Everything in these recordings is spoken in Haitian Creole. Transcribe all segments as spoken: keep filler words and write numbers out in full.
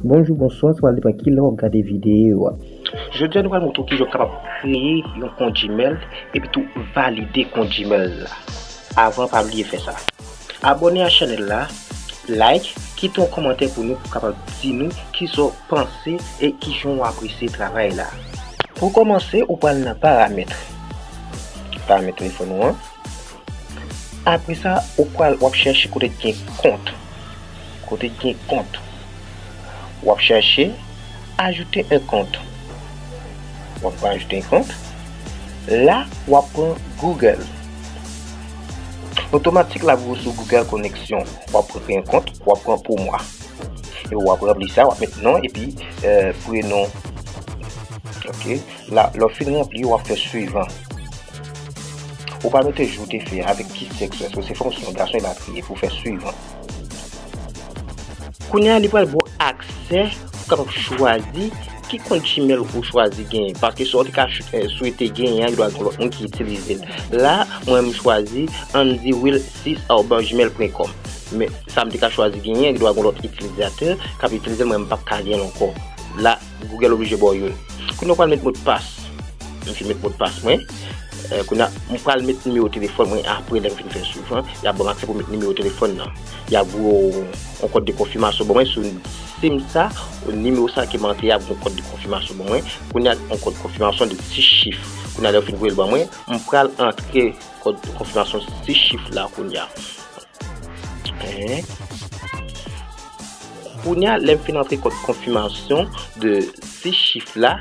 Bonjou, bonswa, sa pral depann kilè w ap gade videyo a. Jodi a, nou pral montre w kijan w kapab kreye yon kont Gmail epi tou valide kont Gmail la. Avan, pa bliye fè sa. Abòne a chanèl la, like, kite yon kòmantè pou nou, pou kapab di nou kisa w panse e kijan w apresye travay la. Pou kòmanse, ou pral nan paramèt. Paramèt telefòn ou an. Apre sa, ou pral, w ap chèche kote k gen kont. Kote k gen kont. W ap chèche ajoute un compte. W ap ajoute un compte. La, w ap pran Google. Otomatik l ap voye w sou Google Koneksyon. W ap pran kreye yon kont, w ap pran pou mwa. E w ap ranpli sa, w ap met non epi, euh, prenon. Ok. La, lè w fin ranpli, w ap fè swivan. Ou pa mete jou w te fè, avèk ki sèks ou ye, èske se fanm, se yon gason, elatriye, pou fè swivan. Kounye a, li pral ba w aksè pou w kapab chwazi ki kont Gmail ou chwazi genyen. Paske sa w te ka ch-, eh, swete genyen an, gen dwa gen lòt moun ki itilize l. La, mwen, m chwazi Andy Will six arobase gmail point com. Men, sa m te ka chwazi genyen, gen dwa gen lòt itilizatè k ap itilize l, mwen, m p ap ka genyen l ankò. La, Google oblije ba w youn. Kounye a, w pral met modpas. M fin met modpas mwen. Eh, kounye a, m pral met nimewo telefòn mwen apre lè m fin fè swivan. Y ap ban m aksè pou m met nimewo telefòn nan. Y ap voye yon kòd de konfimasyon ban mwen sou sim sa, nimewo sa ke m antre a, ap gen yon kòd de konfimasyon ban mwen. Kounye a, yon kòd konfimasyon de sis chif. Kounye a, lè yo fin voye l ban mwen, m pral antre kòd konfimasyon sis chif la kounye a. Hein? Kounye a, lè m fin antre kòd konfimasyon de sis chif la,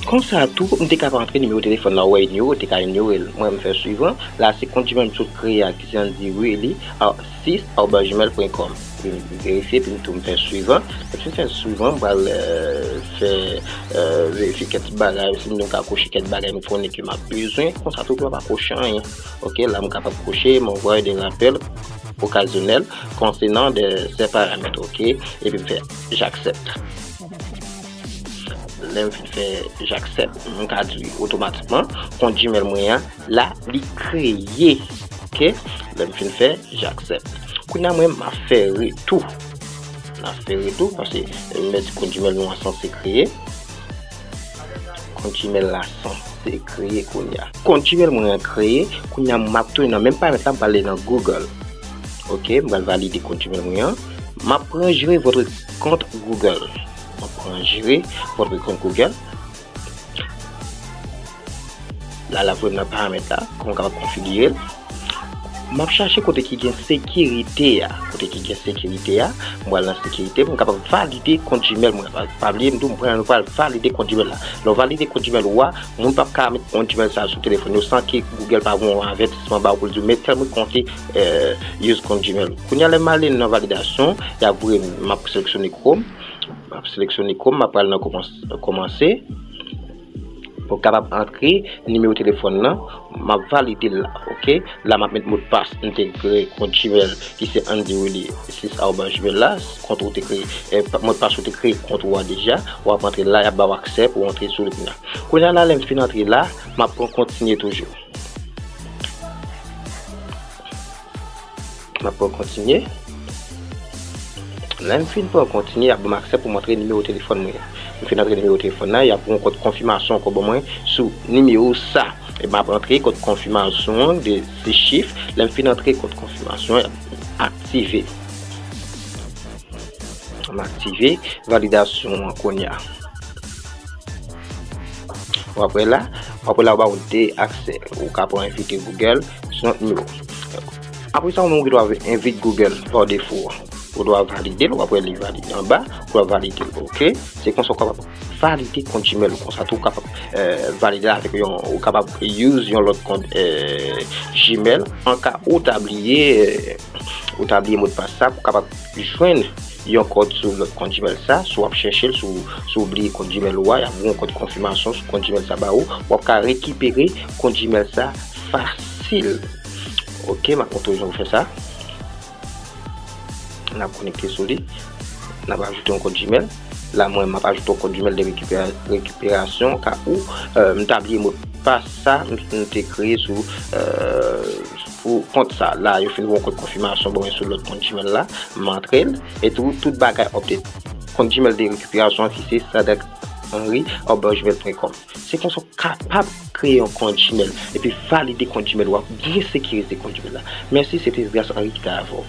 konsa tou, m te kapab antre nimewo telefòn la, ou wè inyore, ou te ka inyore l. Mwen, m fè swivan. La, se kont Gmail m sot kreye a, ki se Andy Willy six arobase gmail point com. M verifye, epi m tou m fè swivan. Lè m fin fè swivan, m pral, euh, fè, euh, verifye kèk ti bagay, si m ka koche kèk bagay m konnen ke m ap bezwen. Konsa tou, m pa koche anyen. Ok, la m kapab koche, m'envoyer des rappels occasionnels concernant de ces paramètres, ok, epi m fè j'accepte. Lè m fin fè j'accepte, m ka di otomatikman, kont Gmail mwen an, la, li kreye, ok, lè m fin fè j'accepte. Kounye a mwen, m ap fè retou. M ap fè retou, paske m di kont Gmail nou an sanse kreye. Kont Gmail la sanse kreye kounye a. Kont Gmail mwen an kreye, kounye a m ap tounen nan menm paramèt la, m prale nan Google. Ok, m pral valide kont Gmail mwen an. M ap pran gérer votre compte Google. M ap pran gérer votre compte Google. La, l ap voye m nan paramèt la, kòman m kapab konfigire l. M ap chache kote ki gen sekirite a. Kote ki gen sekirite a, m pral nan sekirite pou m kapab valide kont Gmail mwen. Pa, pa bliye m di w, m pral, nou pral valide kont Gmail la. Lè w valide kont Gmail ou a, moun p ap ka met kont Gmail sa sou telefòn yo san ke Google pa voye yon avètisman ba ou pou l di w, men tèl moun konte, eh, use kont Gmail ou. Kounye a, lè m ale nan validasyon, y ap voye m, m ap seleksyone Chrome. M ap seleksyone Chrome, m ap pral nan kòmans-, kòmanse. Pou kapab antre nimewo telefòn nan, m ap valide l la, ok? La, m ap met modpas m te kreye kont Gmail, ki se Andy Willy six arobase gmail la, kont ou te kreye, eh, pa, modpas ou te kreye kont ou a deja, w ap antre la, y ap ba w aksè pou w antre sou li kounye a. Kounye a la, lè m fin antre la, m ap pran kontinye toujou. M ap pran kontinye. Lè m fin pran kontinye, y ap ban m aksè pou m antre nimewo telefòn mwen. M fin antre nimewo telefòn nan, y ap yon kòd konfimasyon ankò ban mwen sou nimewo sa. E m ap antre kòd konfimasyon an de sis chif. Lè m fin antre kòd konfimasyon an, y ap aktive. M aktive validasyon an kounye a. W ap wè la, w ap wè la, w ba ou de aksè. Ou ka pran envite Google sou lòt nimewo. Apre sa, ou menm ou gen dwa envite Google pa defo. Ou dwa valide l, w ap wè li valide anba, ou dwa valide l, ok? Se konsa ou kapab valide kont Gmail ou, konsa tou ou kapab, eh, valide l avèk yon, ou kapab use yon lòt kont, eh, Gmail, an ka ou ta bliye, eh, ou ta bliye modpas sa, pou kapab jwenn yon kòd sou lòt kont Gmail sa, si w ap chèche l, si w, si w bliye kont Gmail ou a, y ap voye yon kòd konfimasyon sou kont Gmail sa ba ou, w ap ka rekipere kont Gmail sa fasil. Ok, m ap montre w jan pou fè sa. N ap konekte sou li. N ap ajoute yon kòd Gmail. La, mwen, m ap ajoute yon kòd Gmail de rekipera-, rekiperasyon, ka ou, euh, m ta bliye modpas sa, m, m te kreye sou, euh, pou kont sa. La, yo fin voye yon kòd konfimasyon ban mwen sou lòt kont Gmail la. M antre l. E tou, tout bagay update. Kont Gmail de rekiperasyon an ki se sadak henry arobase gmail point com. Se konsa w kapab kreye yon kont Gmail epi valide kont Gmail ou a, byen sekirize kont Gmail la. Mèsi, se te Esdras Henry ki te avè w.